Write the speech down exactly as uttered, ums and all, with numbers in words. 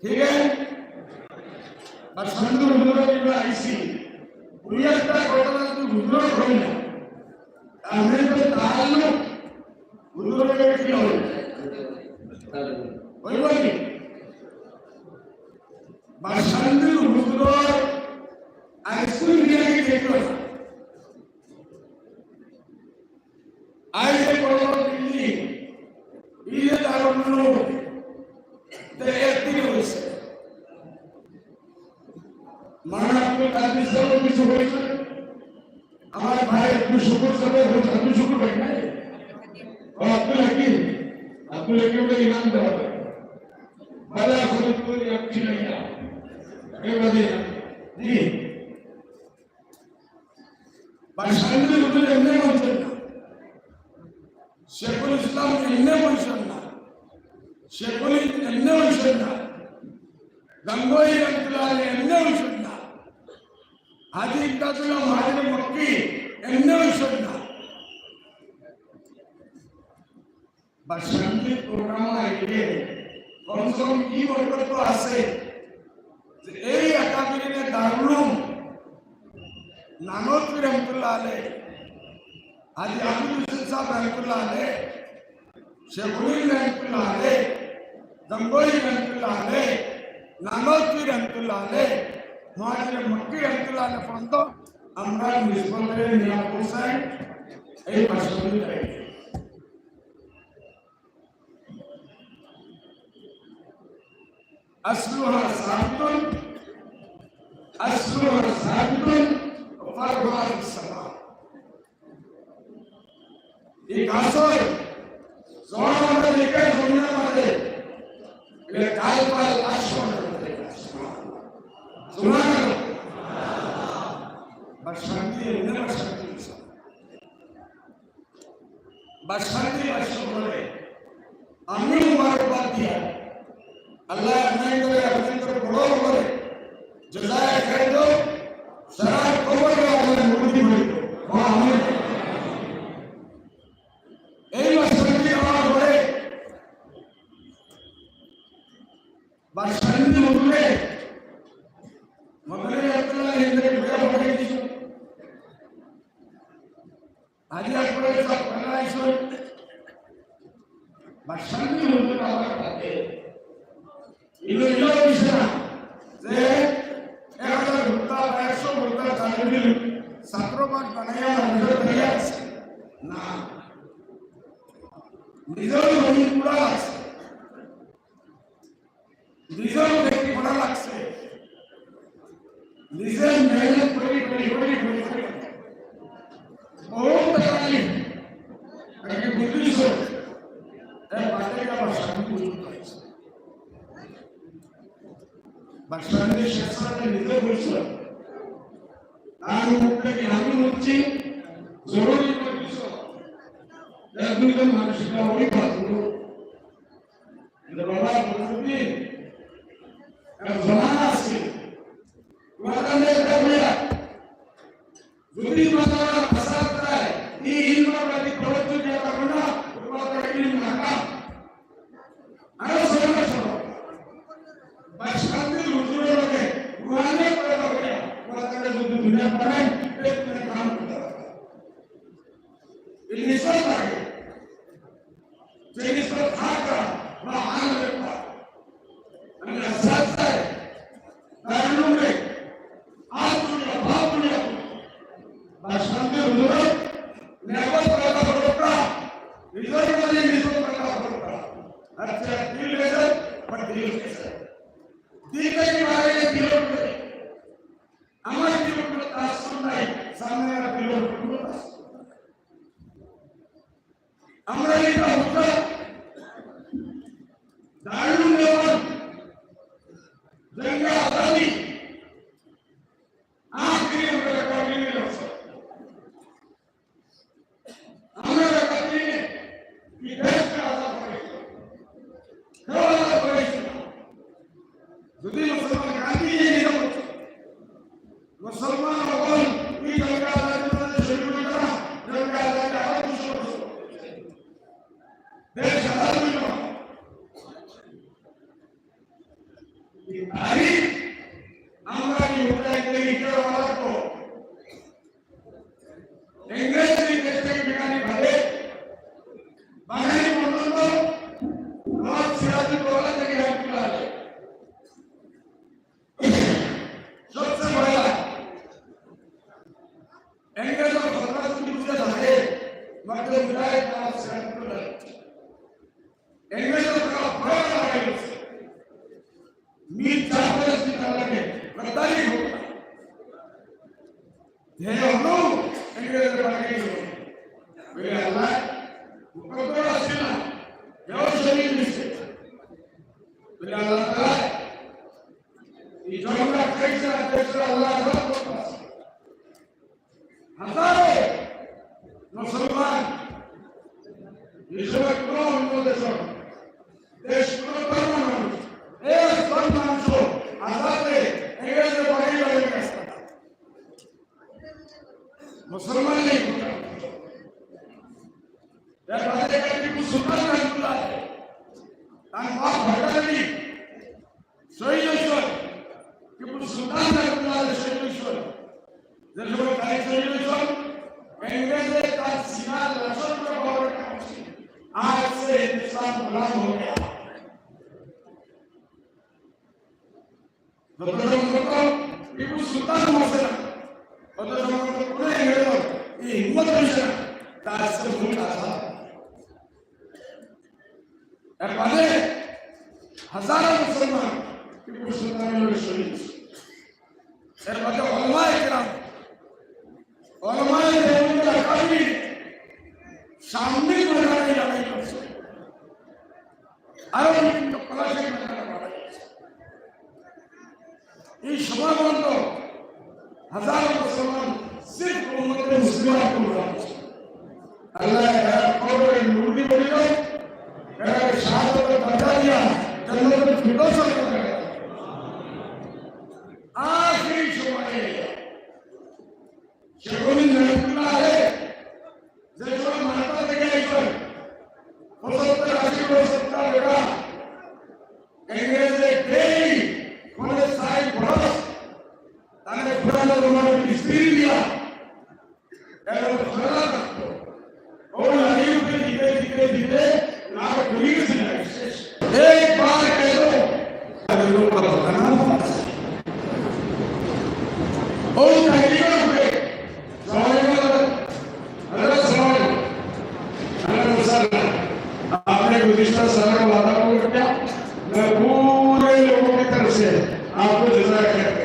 ঠিক আছে? আর সন্ধ্যে হুজুর আমরা আইছি, দুই একটা ঘটনা যদি হুজুর হয় না, তাহলে তো তার লোক হুজুরের কি হবে? ওই বলি, বাসান্দির হুজুর আইসক্রিম নিয়ে গিয়ে দেখল। আইসে বড় দিল্লি, ইয়ে দারুল উলুম, তো একদিন হয়েছে। মাওলানা আব্দুল কাদির সাহেব কিছু হয়েছে, আমার ভাই আব্দুল শুকুর সাহেব হয়েছে, আব্দুল শুকুর ভাই নাই? ও আব্দুল হাকিম, আব্দুল হাকিম ওটা ইমাম দেওয়া। বালা ফরিদপুর এক ছিল ইয়া। এ বাদে, জি। বাসান্দির হুজুর এমনি বলছেন না, শেখুল ইসলাম এমনি বলছেন না, শেখুল এমনি বলছেন না, গঙ্গোহী রহমতুল্লাহ আলাইহি এমনি বলছেন না, হাজী ইমদাদুল্লাহ মুহাজির মক্কি এমনি বলছেন না। বাসান্দির প্রোগ্রাম আইলে কমসে কম কি বরকত তো আছে যে এই আকাবিরিনে দারুল উলুম নানতবী রহমতুল্লাহ আলাইহি, হাজী আমির হোসেন সাহেব রহমতুল্লাহ আলাইহি, শেখুল রহমতুল্লাহ আলাইহি, গঙ্গোহী রহমতুল্লাহ আলাইহি, নানতবী রহমতুল্লাহ আলাইহি, মুহাজির মক্কি রহমতুল্লাহ আলাইহি পর্যন্ত আমরা নিসবত নিয়া পৌঁছাই এই বাসান্দির। أصلها ثابت، أصلها ثابت، وفرعها في السماء। এই গাছর জড় আমরা যেখানে জমিনের মাঝে, এটা কাল পাল আসমান। সুবহানাল্লাহ। বাসান্দি, এমনি বাসান্দি। বাসান্দি বাসী করে আমি মুবারকবাদ দিয়া আল্লাহ আপনাদের, আপনাদের বড় করে জাযায়ে খায়ের দেও, সারা কবরে আপনার মুক্তি করে দেও। ও আমিন। এই বাসান্দি আমার ঘরে বাসান্দি মনে মনে আপনারা এখানে ঘুরে ঘুরে কিছু আজ আপনারা সব খেলা আইসুন। বাসান্দি মনে আমার কাছে। ইলো ইলো বিষয় না যে এক হাজার ভোক্তা বা একশো ভোক্তা তালিবিল ছাত্র বাস বানাইয়া নিজের তৈরি আছে। না। নিজের মনে পুরা আছে। নিজের দেখি পড়া লাগছে। নিজের মেহনত করি, করি, করি, করি, করি। বহুত তাকালিফ। আগে বুঝলি তো? এর বাদে আবার স্বামী বুঝতে পারছে। বা স্বামীর শেষ সাথে নিজে বুঝছে। তার মুখ থেকে আমি বুঝছি, জরুরি করে কিছু। এক দুইজন মানুষ এটা অভিভাবক। কিন্তু বাবা, বুঝলি, এক জমানা আছে, ওখানে একটা বইয়া, যদি মাতারা ভাষা যায়, এই ইলমর প্রতি প্রবর্তন যে পারবে না, ওখানে ইলম না কাম। আরো সরল সরল। বাসান্দির হুজুরের লগে, ওখানে করে পারবে না, ওখানে যদি দুনিয়া পারেন, পেট মেরে কাম করতে পারবে। এই নিশ্চয় থাকে। যে নিশ্চয় থাকা বা আনন্দ পায়। আমি আশ্বাস চাই, তার লোকে আজ দুনিয়া, ভাব দুনিয়া, বাসান্দির হুজুর, নিরাপদ কথা বলতা, নিজের মাঝে নিজের কথা বলতা। আচ্ছা, দিল গেছে, বা দিল গেছে। দিল থেকে বাইরে দিল উঠবে। আমার দিল উঠবে, তার সামনে, সামনে আর দিল উঠবে, তার সামনে। আমরা এটা হতো দারুল নেওয়ার জঙ্গে আজাদি আখেরি আমরা রেকর্ডিং এ রাখছি। আমরা রেকর্ডিং এ কি দেশকে আজাদ করেছি, কেউ আজাদ করেছি না। যদি মুসলমান গান্ধী এই নিয়ম করছে, মুসলমান অকল এই জঙ্গে আজাদি মানে শহীদ হইল না, জঙ্গে আজাদি আবার দুশো বছর। দেশ আজাদ হইল না। এই তারিখ আমরা কি উঠাইতে ইচ্ছা রাখবো? ইংরেজি দেশ থেকে বিজ্ঞানী ভাবে বাঙালি পর্যন্ত নবাব সিরাজউদ্দৌলা থেকে হেল্প করা যায়। সবচেয়ে পয়লা ইংরেজরা ঘটনা যদি বুঝে থাকে, মতলব উঠায় নবাব সিরাজউদ্দৌলা। ইংরেজরা তারা ভয় লাগাই দিচ্ছে। মীর জাফর যদি তার লাগে, গদ্দারি হোক। হে হলো, ইংরেজরা পাঠিয়ে দিল। বলে, "আল্লাহ, মুকদ্দর আছে না, কেউ শহীদ হয়েছে।" বলে, "আল্লাহ তাআলা, এই জনগণ খাইছে না, দেশটা আল্লাহ আজাদ করতেছে।" হাজারো মুসলমান, বিশ্বর কোনো অন্য দেশ, দেশ কোনো ধর্ম মানুষ, এই ধর্ম মানুষ আজাদে ইংরেজদের বাড়ি বাড়ি গেছে। মুসলমান নেই। এর বাদে টিপু সুলতান রহমতুল্লাহ, তার বাপ ভাইদার আলী শহীদ হয়েছেন, টিপু সুলতান রহমতুল্লাহ শহীদ হয়েছেন। যে সময় তাই শহীদ হয়েছেন, ইংরেজে তার সিনার লাশর উপরে বড় একটা মুশকিল। আজ সে হিন্দুস্তান গোলাম হয়ে গেল। যত সম্পর্ক টিপু সুলতান হয়েছে না, তত সম্পর্ক কোনো ইংরেজ এই হিম্মত হয়েছে না, তার সাথে ভূমিকা আছে। এর বাদে হাজারো মুসলমান টিপু সুলতানের লগে শহীদ হয়েছে। এর বাদে ওলামায়ে কেরাম, ওলামায়ে দেওবন্দ আকাবির সামনে ময়দানে লড়াই করছে। আরো বিভিন্ন পলাশে ময়দানে লড়াই করছে। এই সমাগম তো হাজারো মুসলমান সির্ফ উম্মতে মুসলিমার জন্য। আল্লাহ এরা কবরে নুরুনি বলিল, এরা শাহাদত দরজা দিয়া জান্নাতুল ফিরদৌস অর্জন করে। আখেরি সময়ে শেখ মুজিব রহমতুল্লাহ আলাইহি যে সময় মালটা থেকে আইসেন, পঁচাত্তর আশি বছর তার বেটা, ইংরেজে ডেইলি ফোনে সাইড বরস, তাহলে পুরানো জমানার মিস্ত্রি দিয়া, এবং খোলা রাখতো। ও লাঠি উপরে দিতে, দিতে, দিতে, নাক ঘুরে গেছে, নাক শেষ। একবার কেন? ও তাহলে উপরে سلام علیکم۔ ہیلو، السلام علیکم۔ اہلاً وسہلاً۔ آپ نے گزشتہ سال کا وعدہ پورا کیا؟ میں پورے لوگوں کی طرف سے آپ کو جزائے خیر